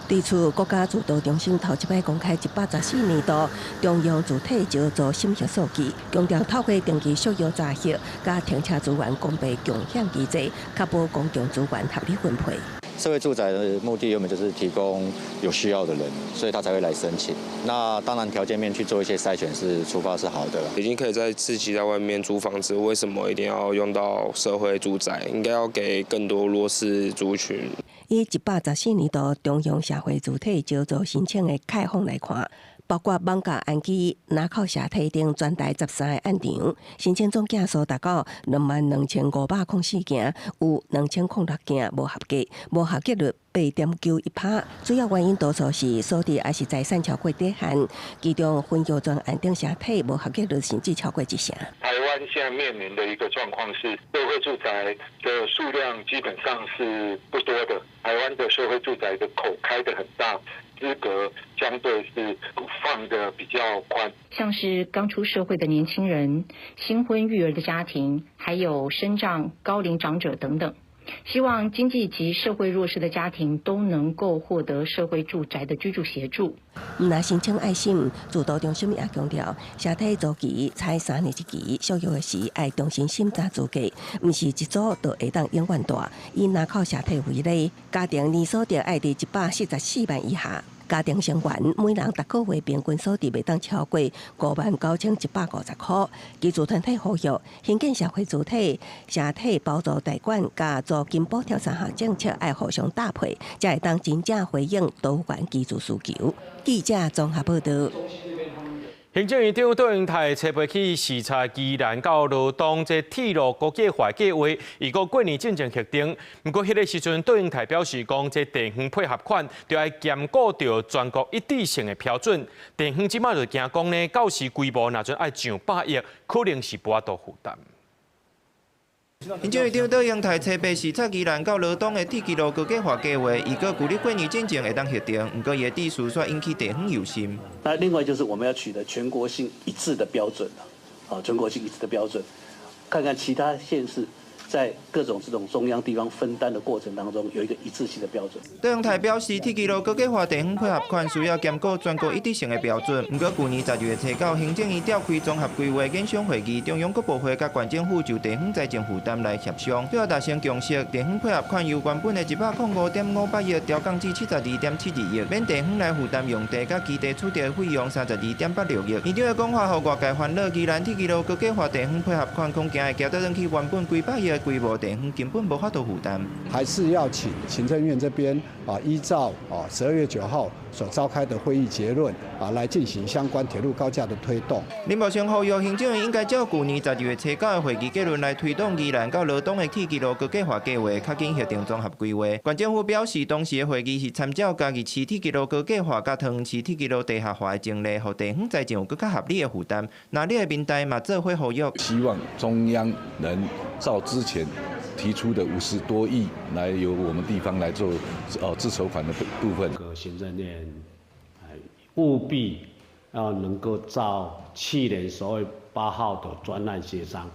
對此，國家住都中心頭一擺公開114年度中央住宅招租審核數據，強調透過定期續約查核，佮停車資源公平共享機制，確保公共資源合理分配。社會住宅的目的原本就是提供有需要的人，所以他才會來申請。那當然條件面去做一些篩選是出發是好的。已經可以在自己在外面租房子，為什麼一定要用到社會住宅？應該要給更多弱勢族群。以114年度中央社會住宅招租申請的概況來看，包括艋舺安居、林口社體等全台13个案場，申請總件數達到22,504件，有2,006件無合格，無合格率8.91%。主要原因多數是所得抑是財產超過底線，其中分業專案等社體無合格率甚至超過一成。台灣現在面臨的一個狀況是，社會住宅的數量基本上是不多的。台灣的社會住宅的口開得很大，資格相對是放得比較寬。像是剛出社會的年輕人、新婚育兒的家庭，還有身障、高齡長者等等。希望經濟及社會弱勢的家庭都能夠獲得社會住宅的居住協助。毋但申請愛審，住都中心也強調，社體租期採3年一期，續約時愛重新審查資格，毋是一租就會當永遠蹛。以林口社體為例，家庭年所得愛佇144萬以下。家庭成員每人逐個月平均所得袂當超過59,150塊。居住團體呼籲，興建社會住宅、社體包租代管佮租金補貼三項政策愛互相搭配，才會當真正回應多元居住需求。記者綜合報導。行政院長卓榮泰初八去視察宜蘭到羅東這鐵路高架化計劃，預估過年進前核定。毋過，彼个時陣，卓榮泰表示講，這地方配合款著愛兼顧著全國一致性的標準。地方這馬就驚講呢，到時規模若陣愛上百億，可能是無法度負擔。行政院長卓榮泰初八視察宜蘭到羅東的鐵支路高架化計劃，預估舊曆過年進前會當核定，毋過伊的致辭煞引起地方憂心。那另外就是我們要取得全國性一致的標準，啊，全國性一致的標準，看看其他縣市在各種這種中央地方分擔的過程當中，有一個一致性的標準。卓榮泰表示，鐵支路高架化地方配合款需要兼顧全國一致性的標準。毋過，舊年12月初九，行政院召開綜合規劃研商會議，中央各部會佮縣政府就地方財政負擔來協商，最後達成共識，地方配合款由原本的105.58億調降至72.72億，免地方來負擔用地佮基地取得費用32.86億。院長的講話予外界煩惱，宜蘭鐵支路高架化地方配合款恐驚會加倒轉去原本幾百億。規模，地方根本無法度負擔。還是要請行政院這邊啊，依照啊12月9號所召開的會議結論啊，來進行相關鐵路高架的推動。林茂生呼籲行政院應該照舊年12月初九的會議結論來推動宜蘭到羅東的鐵路高架化計劃，較緊核定綜合規劃。縣政府表示，當時的會議是參照嘉義市鐵路高架化佮桃園市鐵路地下化的前例，予地方財政有閣較合理的負擔。那你的民代嘛做伙呼籲，希望中央能照之前提出的50多億來由我們地方來做哦自籌款的部分。行政院務必要能夠照去年12月8號的專案協商。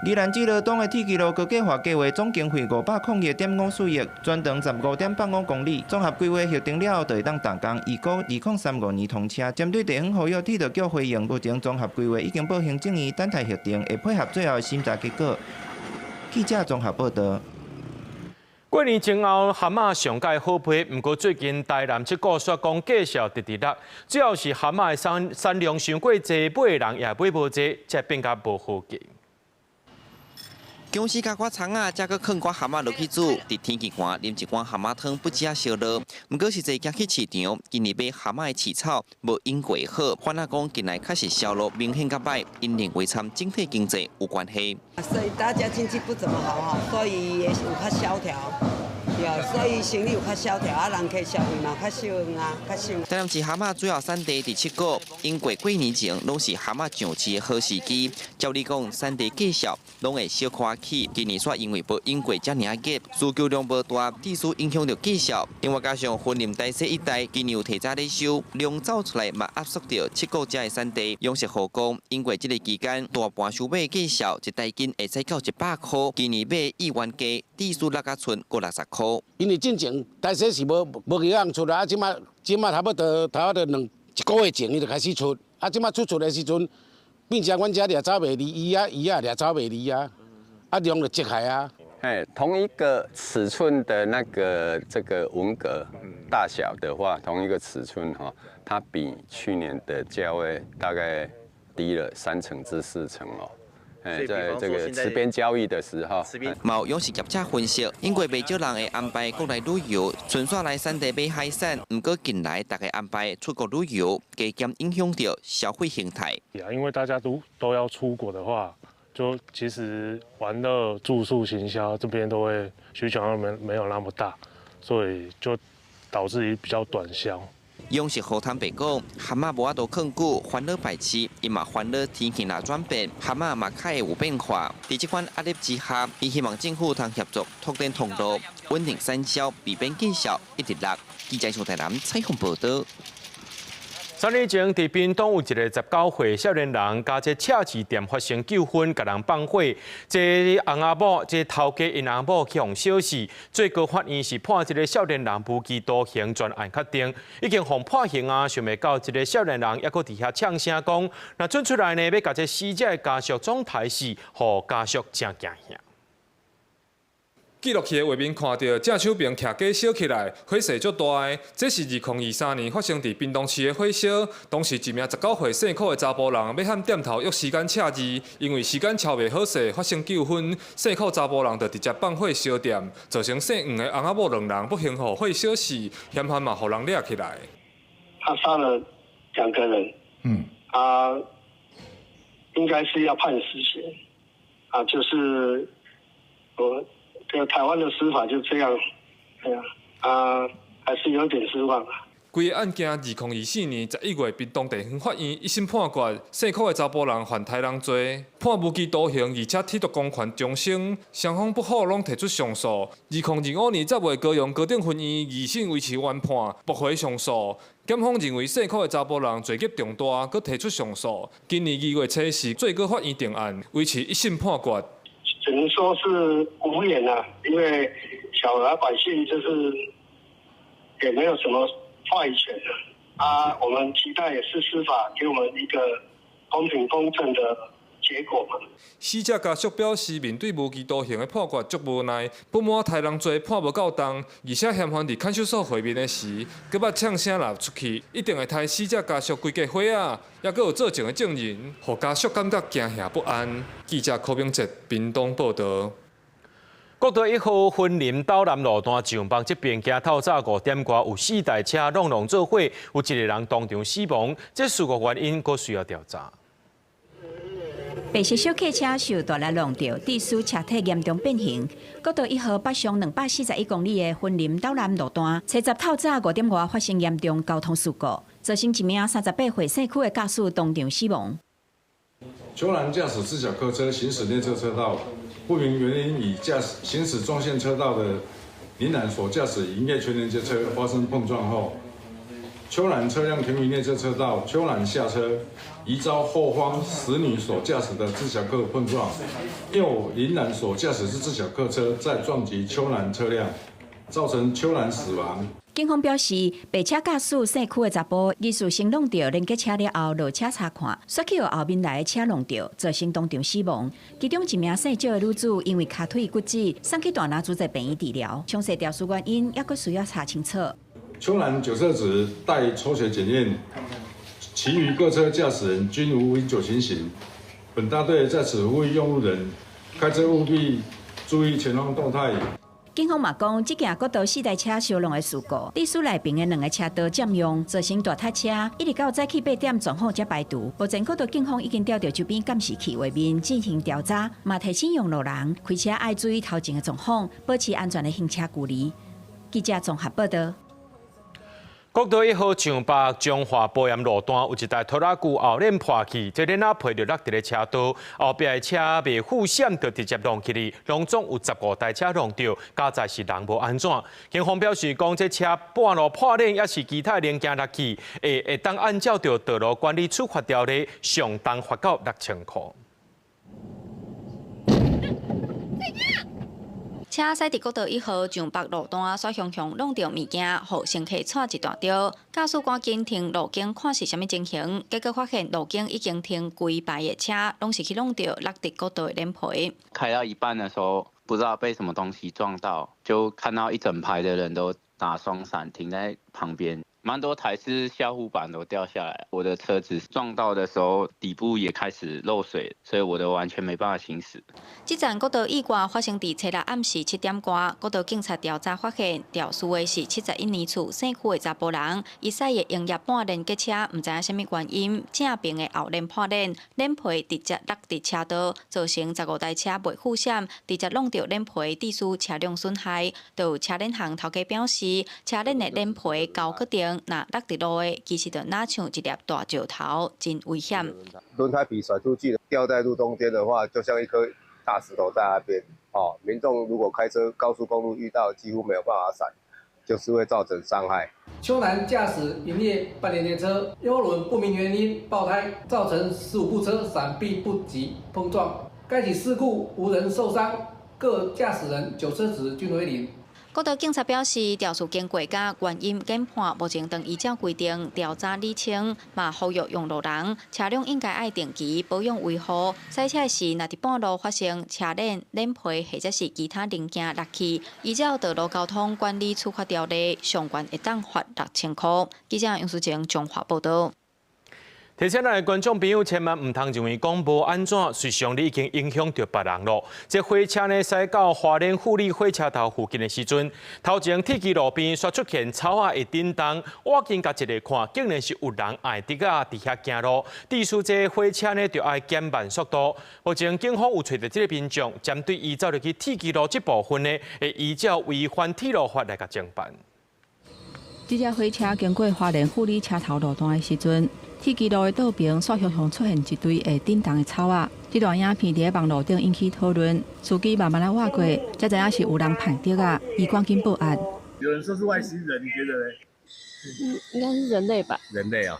宜蘭至羅東的鐵路高架化計劃總經費502.54億，全長15.85公里，綜合規劃核定了後，就會當動工，預估2035年通車。針對地方呼籲，鐵道局回應，目前綜合規劃已經報行政院等待核定，會配合最後的審查結果。記者綜合報道。過年前後，蚶仔上蓋好批，毋過最近台南七股煞講價數直直落，主要是蚶仔的產量傷過濟，買的人也買無濟，才變較無好價。薑絲加寡蔥仔，才閣囥寡蚶仔落去煮。佇天氣寒，啉一罐蚶仔湯不止仔燒熱。毋過實際行去市場，今年買蚶仔的市草無應過好，反而講近來確實銷路明顯較䆀，𪜶認為參整體經濟有關係。所以大家經濟不怎麼好啊，所以也有較蕭條。對，所以生意有較蕭條，啊，人客消費嘛較少啊，較少。台南市蚶仔主要產地佇七股，因過過年前攏是蚶仔上市的好時機。照理講，產地價數攏會小可起。今年煞因為無湧過遮爾仔熱，需求量無大，致使影響著價數。另外加上雲林大溪一帶今年有提早咧收，量走出來嘛壓縮著七股遮的產地。養殖戶講，因過這个期間大盤收買價數一大斤會使到100箍，今年買意願價至少落甲賰五六十箍。因為進前大溪是無幾人出來，啊，這馬差不多1個月前伊就開始出，啊，這馬出的時陣，變成阮遮掠走袂離，伊也掠走袂離啊，啊量就積起啊。哎，同一個尺寸的那個這個文蛤大小的話，同一個尺寸哈，它比去年的價位大概低了3成至4成哦。哎，在這個池邊交易的時候，嘛有養殖業者分析，因為袂少人會安排國內旅遊，春煞來產地買海產。毋過近來大家安排出國旅遊，加減影響著消費形態。因為大家都要出國的話，就其實玩樂、住宿、行銷這邊都會需求沒有那麼大，所以就導致於比較短銷。養殖戶坦白講，蚶仔無法度囥久，煩惱排斥，伊嘛煩惱天氣若轉變，蚶仔嘛較會有變化。佇這款壓力之下，伊希望政府通協助拓展通路，穩定產銷，避免價數一直落。記者從台南採訪報導。3年前，佇屏東有一个19歲少年人，佮這赤字店發生糾紛，共人放火。這翁仔某，這頭家𪜶翁某去予燒死，最高法院是判這个少年人無期徒刑，全案確定，已經予判刑啊！想袂到這个少年人猶閣佇遐嗆聲講，若准出來呢，欲共這死者的家屬總刣死，予家屬誠驚嚇。記錄器的畫面看著正手爿徛家燒起來，火勢足大的。這是2023年發生佇屏東市的火燒。當時一名19歲姓柯的查埔人欲和店頭約時間車字，因為時間敲袂好勢，發生糾紛。姓柯查埔人就直接放火燒店，造成姓黃的翁仔某兩人不幸予火燒死，嫌犯嘛予人掠起來。他殺了兩個人，啊，應該是要判死刑，啊，就是我。這個台灣的司法就這樣，哎呀，啊，還是有點失望啊。規个案件，2024年11月，屏東地方法院一審判決，姓柯的查埔人犯刣人罪，判無期徒刑，而且剝奪公權終身。雙方不服，攏提出上訴。2025年10月，高雄高等分院二審維持原判，駁回上訴。檢方認為姓柯的查埔人罪孽重大，閣提出上訴。今年2月初四，最高法院定案，維持一審判決。只能說是無言啊，因為小老百姓就是也沒有什麼話語權啊。啊，我們期待也是司法給我們一個公平公正的結果嘛。死者家屬表示，面對無期徒刑的判決足無奈，不滿刣人罪判無夠重，而且嫌犯佇看守所會面的時，閣捌嗆聲若出去，一定會刣死者家屬規家伙仔，猶閣有做證的證人，予家屬感覺驚嚇不安。記者柯明哲屏東報導。國道一號雲林斗南路段上北這邊，今透早5點外有四台車攏攏做伙，有一個人當場死亡，這事故原因閣需要調查。白色小客車受大力挵著，致使車體嚴重變形。國道一號北上241公里的雲林斗南路段，初十透早5點外發生嚴重交通事故，造成一名38歲姓區的駕駛當場死亡。邱男駕駛自小客車行駛內側車道，不明原因與駕駛行駛中線車道的林男所駕駛營業全連接車發生碰撞後，邱男車輛停於內側車道，邱男下車，疑遭後方石女所駕駛的自小客碰撞，又林男所駕駛之自小客車再撞擊邱男車輛，造成邱男死亡。警方表示，白車駕駛姓區的查埔，疑似先挵著連結車了後落車查看，煞去予後面來的車挵著，造成當場死亡。其中一名姓趙的女子因為跤腿骨折，送去大林主治病院治療。詳細肇事原因猶閣需要查清楚。邱男酒測值待抽血檢驗，其餘各車駕駛人均無飲酒情形。本大隊在此呼籲用路人開車務必注意前方動態。警方嘛講，這件國道四台車相挵的事故，致使內爿的兩个車道佔用，造成大塞車，一直到早起8點狀況才排除。目前國道警方已經調到周邊監視器畫面進行調查，嘛提醒用路人開車愛注意頭前的狀況，保持安全的行車距離。記者綜合報道。國道一號上北彰化埔鹽路段有一台拖拉機後輪破去，這輪仔皮就落佇咧車道，後壁的車袂負閃就直接挵去哩，攏總有15台車挵著，佳哉是人無按怎。警方表示講，這車半路破鏈，抑是其他零件落去，會當按照著道路管理處罰條例，上重罰到6000箍。車駛佇國道一號上北路段，煞雄雄挵著物件，予乘客掣一大著。駕駛趕緊停路肩看是啥物情形，結果發現路肩已經停規排的車，攏是去挵著落佇國道的鏈皮。開到一半的時候，不知道被什麼東西撞到，就看到一整排的人都打雙閃停在旁邊，蠻多台是下護板都掉下來。我的車子撞到的時候，底部也開始漏水，所以我都完全沒辦法行駛。這站國道意外發生佇初六暗時7點外，國道警察調查發現，肇事的是71年厝姓區的查埔人，伊駛的營業半連結車，毋知影啥物原因，正爿的後輪破鏈，鏈皮直接落佇車道，造成15台車袂負閃，直接挵著鏈皮，致使車輛損害。就有車鏈行頭家表示，車鏈的鏈皮膠固定，若落佇路的，其實就若像一粒大石頭，真危險。輪胎皮甩出去，掉在路中間的話，就像一顆大石頭在那邊。哦，民眾如果開車高速公路遇到，幾乎沒有辦法閃，就是會造成傷害。邱男駕駛營業半連結車，右輪不明原因爆胎，造成15部車閃避不及碰撞。該起事故無人受傷，各駕駛人酒測值均為零。國道警察表示，肇事經過佮原因研判，目前正依照規定調查釐清，嘛呼籲用路人車輛應該愛定期保養維護。駛車時，若佇半路發生車鏈、鏈皮或者是其他零件落去，依照道路交通管理處罰條例，上懸會當罰6000箍。記者楊淑靜彰化報導。提醒咱的觀眾朋友，千萬毋通認為講無按怎，實際上你已經影響著別人囉。這火車呢，駛到花蓮富里火車頭附近的時陣，頭前鐵支路邊煞出現草仔會振動，我緊共一个看，竟然是有人愛滴仔佇遐行路。致使這火車呢，就愛減慢速度。目前警方有揣著這个民眾，針對伊走入去鐵支路這部分呢，會依照違反鐵路法來共偵辦。這隻火車經過花蓮富里車頭路段的時陣，鐵支路的倒爿煞雄雄出現一堆會振動的草仔。這段影片佇咧網路頂引起討論，司機慢慢仔倚過，才知影是有人歹滴仔，伊趕緊報案。有人說是外星人，你覺得呢？嗯，應該是人類吧。人類啊，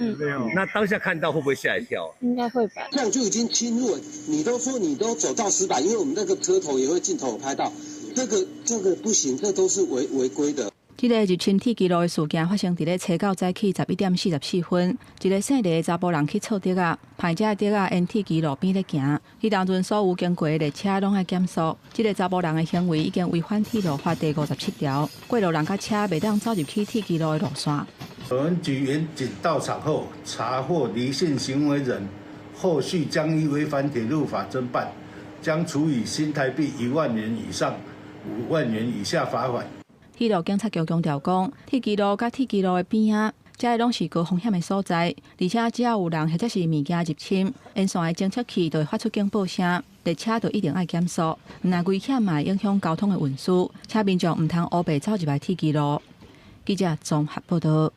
那當下看到會不會嚇一跳？應該會吧。這樣就已經侵入了，你都說你都走到石板，因為我們那個車頭也會鏡頭有拍到，這個不行，這都是違規的。這个入侵鐵支路的事件發生佇咧初九早起11點44分，一个姓黎的查埔人去剉滴仔，歹食的滴仔沿鐵支路邊咧行，彼當陣所有經過的列車攏愛減速。這个查埔人的行為已經違反鐵路法第57條，過路人佮車袂當走入去鐵支路的路線。本局員警到場後，查獲黎姓行為人，後續將依違反鐵路法偵辦，將處以新台幣1萬元以上5萬元以下罰款。鐵路警察局強調講，鐵支路佮鐵支路的邊仔，這攏是高風險的所在，而且只要有人或者是物件入侵，沿線的偵測器就會發出警報聲，列車就一定愛減速，毋但危險嘛會影響交通的運輸，請民眾毋通烏白走入來鐵支路。記者綜合報道。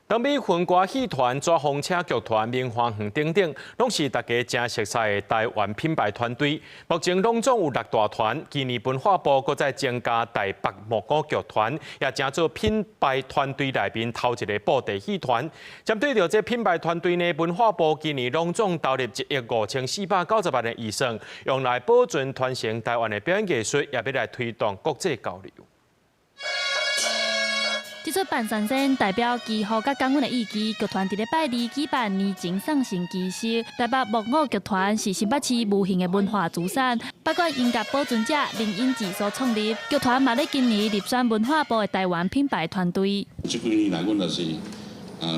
長美雲歌戲團、紙風車劇團、明華園等等，攏是大家誠熟悉的台灣品牌團隊。目前攏總有六大團，今年文化部閣再增加台北木偶劇團，也成做品牌團隊內面頭一个布袋戲團。針對著這品牌團隊呢，文化部今年攏總投入1億5490萬的預算，用來保存傳承台灣的表演藝術，也欲來推動國際交流。這齣扮神仙代表祈福佮感恩的意志，劇團佇咧拜二舉辦年終送神儀式。台北木偶劇團是新北市無形的文化資產，北管音樂保存者林英智所創立。劇團嘛咧今年入選文化部的台灣品牌團隊。這幾年來，阮就是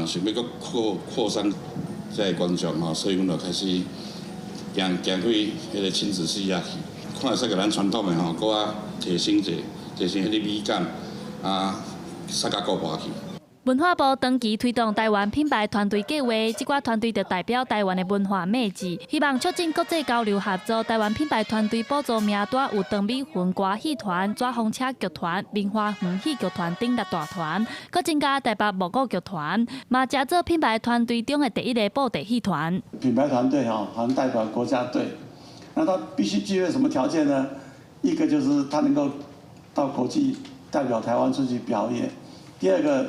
想欲閣擴擴散這个觀眾吼，所以阮就開始行行去彼个親子戲啊，看會使共咱傳統的吼，閣較提升者，提升彼个美感啊。煞較顧跋去。文化部長期推動台灣品牌團隊計劃，這寡團隊就代表台灣的文化魅力，希望促進國際交流合作。台灣品牌團隊補助名單有長美雲歌戲團、紙風車劇團、明華園戲劇團等六大團，閣增加台北木偶劇團，嘛成做品牌團隊中的第一个布袋戲團。品牌團隊哈，好像代表國家隊，那他必須具備什麼條件呢？一個就是他能夠到國際代表台灣出去表演。第二個，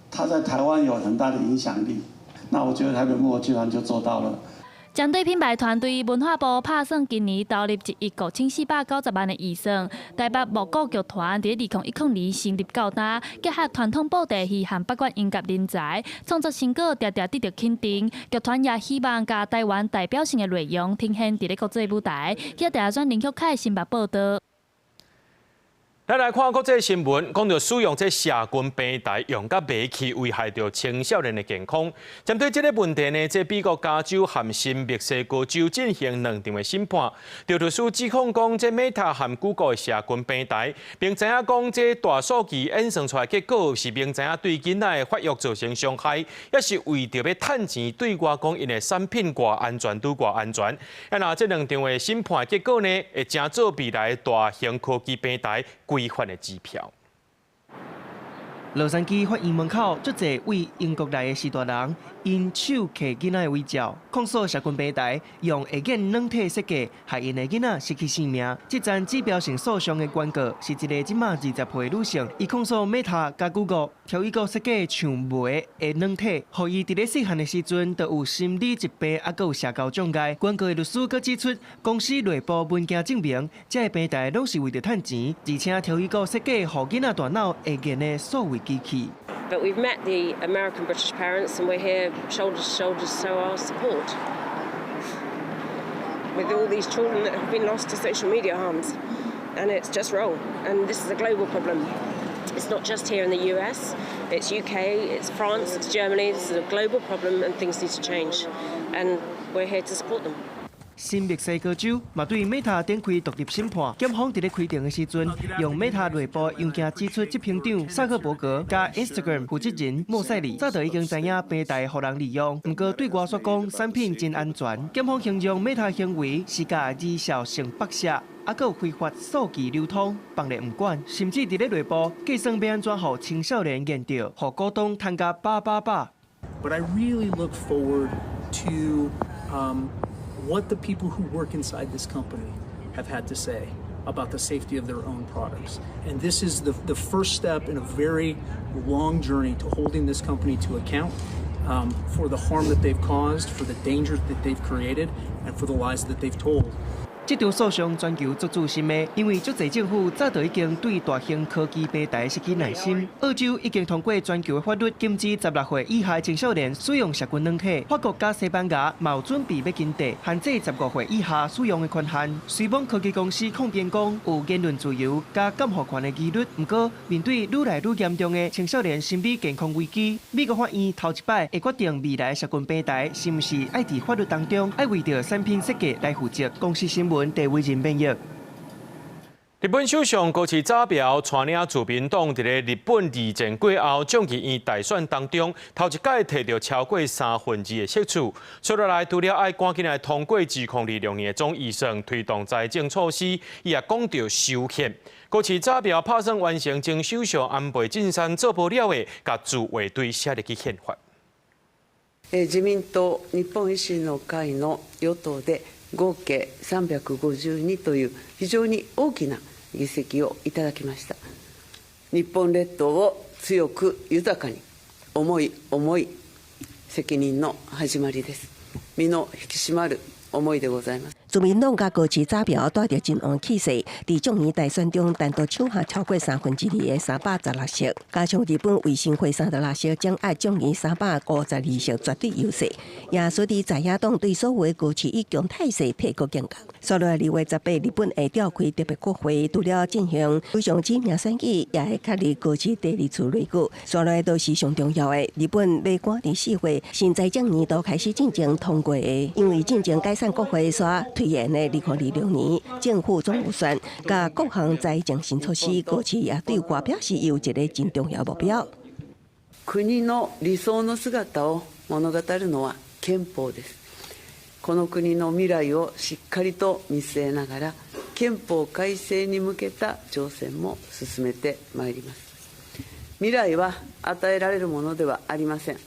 他在台灣有很大的影響力。那我覺得台北木偶劇團就做到了。針對品牌團隊，文化部拍算今年投入1億5490萬的預算。台北木偶劇團佇2010年成立到今，結合傳統布袋戲和北管音樂人才，創作成果常常得著肯定。劇團也希望共台灣代表性的內容呈現佇咧國際舞台。記者轉林玉凱新北報道。咱來看國際新聞，講著使用這社群平台用甲袂去，危害著青少年的健康。針對這个問題呢，這美國加州和新墨西哥州進行兩場的審判。著律師指控講，這 Meta 和 Google 的社群平台，明知影講這大數據演算出來結果是明知影對囡仔的發育造成傷害，抑是為著欲趁錢對外講𪜶的產品偌安全，拄偌安全。啊，若這兩場的審判結果呢，會成做未來大型科技平台規範的指標。洛杉磯法院門口，足濟位英國來的序大人，𪜶手提囡仔的遺照，控訴社群平台用會見軟體設計，害𪜶的囡仔失去性命。這場指標性訴訟的原告是一个這馬20歲女性，伊控訴 Meta 佮 Google 挑一個設計像煤的軟體，予伊佇咧細漢的時陣就有心理疾病，猶閣有社交障礙。原告的律師閣指出，公司內部文件證明，這个平台攏是為著趁錢，而且挑一個設計予囡仔大腦會見的數位機器。 But we've met the American British parents and we're here shoulder to shoulder to show our support with all these children that have been lost to social media harms. And it's just wrong. And this is a global problem. It's not just here in the US, it's UK, it's France, it's Germany. This is a global problem and things need to change. And we're here to support them. 新墨西哥州嘛對 Meta 展開獨立審判，檢方佇咧開庭的時陣，用 Meta 內部文件指出，執行長薩克伯格佮 Instagram 負責人莫塞里早就已經知影平台予人利用，毋過對外煞講產品真安全。檢方形容 Meta 行為是共兒少性剝削，猶閣有非法數據流通，放咧毋管，甚至佇咧內部計算欲按怎予青少年研著，予股東趁甲飽飽飽。 But I really look forward to what the people who work inside this company have had to say about the safety of their own products. And this is the first step in a very long journey to holding this company to account for the harm that they've caused, for the dangers that they've created, and for the lies that they've told. 這場訴訟全球足注心的，因為足濟政府早就已經對大型科技平台失去耐心。澳洲已經通過全球的法律，禁止16歲以下青少年使用社群軟體。法國佮西班牙嘛有準備欲緊綴限制15歲以下使用的權限。雖罔科技公司抗辯講有言論自由佮監護權的疑慮，毋過面對愈來愈嚴重的青少年心理健康危機，美國法院頭一擺會決定未來社群平台是毋是愛佇法律當中愛為著產品設計來負責。公視新聞。地偉人編譯。日本首相高市早苗帶領自民黨佇咧日本二戰過後眾議院大選當中，頭一擺提著超過2/3的席次。接落來除了愛趕緊來通過2026年的總預算，推動財政措施，伊也講著修憲。高市早苗拍算完成前首相安倍晉三做無了的，共自衛隊寫入去憲法。自民黨、日本維新の會の与黨で合計352という非常に大きな議席をいただきました。日本列島を強く豊かに、重い重い責任の始まりです。身の引き締まる思いでございます。自民黨佮高市早苗帶著真旺氣勢，佇眾議大選中單獨搶下超過2/3的316席，加上日本維新會36席，掌握眾議352席絕對優勢，也使得在野黨對所有高市以強態勢提高警覺。煞落來2月18，日本會召開特別國會，除了進行首相指名選舉，也會確立高市第二次內閣。煞落來都是上重要的，日本欲趕佇4月新財政年度開始進前通過的，因為進前解散國會煞推延的2026年政府總預算，佮各項財政新措施，高市也對外表示有一个真重要目標。国の理想の姿を物語るのは憲法です。この国の未来をしっかりと見據えながら、憲法改正に向けた挑戦も進めてまいります。未来は與えられるものではありません。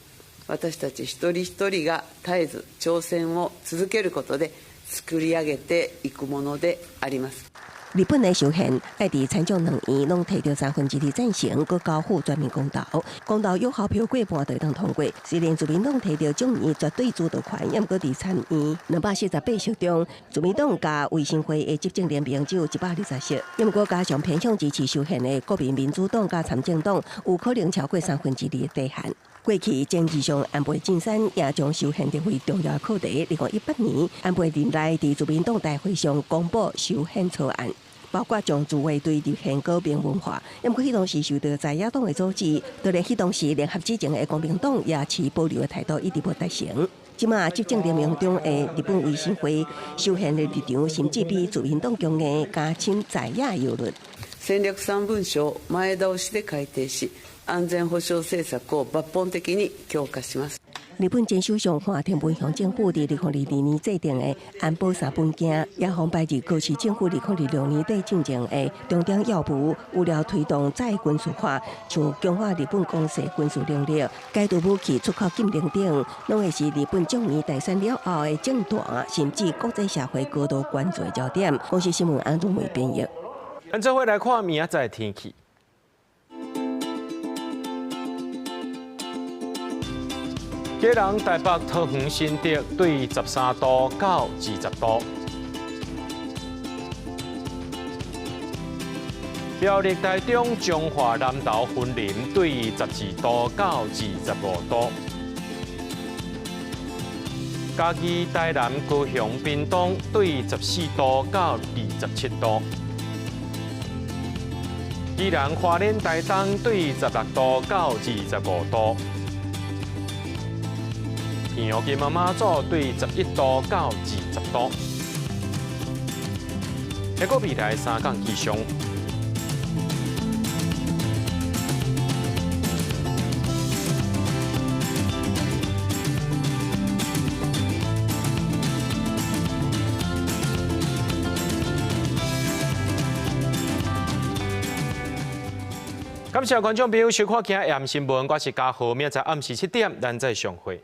私たち一人一人が絶えず挑戦を続けることで作り上げていくものであります。日本的修憲，愛佇參眾兩院攏提著2/3贊成，閣交付全民公投，公投有效票過半就會當通過。雖然自民黨提著眾議絕對主導權，毋過佇參院248席中，自民黨佮維新會的執政聯盟只有120席，毋過加上偏向支持修憲的國民民主黨佮參政黨，有可能超過2/3的底限。過去政治上，安倍晉三也將修憲列為重要課題。2018年，安倍任內佇自民黨大會上公布修憲草案，包括將自衛隊立憲閣明文化。毋過彼當時受到在野黨的阻止，就連彼當時聯合執政的公明黨也持保留的態度，一直無達成。這馬執政聯盟中的日本維新會修憲的立場，甚至比自民黨強硬，加深在野憂慮。戦略三文書を前倒しで改定し、安全保障政策を抜本的に強化します。日本前首相岸田文雄政府佇2022年制定的安保三本鏡，也予擺佇高市政府2026年底進前的重點要務，有了推動再軍事化，像強化日本攻勢軍事能力、解除武器出口禁令等，攏會是日本眾議大選了後的政壇，甚至國際社會高度關注的焦點。公視新聞安如梅編譯。咱做伙來看明仔載天氣。基隆、台北、桃園、新竹對13度到20度。苗栗、台中、彰化、南投、雲林對12度到25度。嘉義、台南、高雄、屏東對14度到27度。宜蘭、花蓮、台東對16度到25度。澎湖、金門、馬祖對11度到20度。這個未來三天氣象。感謝觀眾朋友收看今日新聞，我是嘉豪，明仔載暗時7點，咱再相會。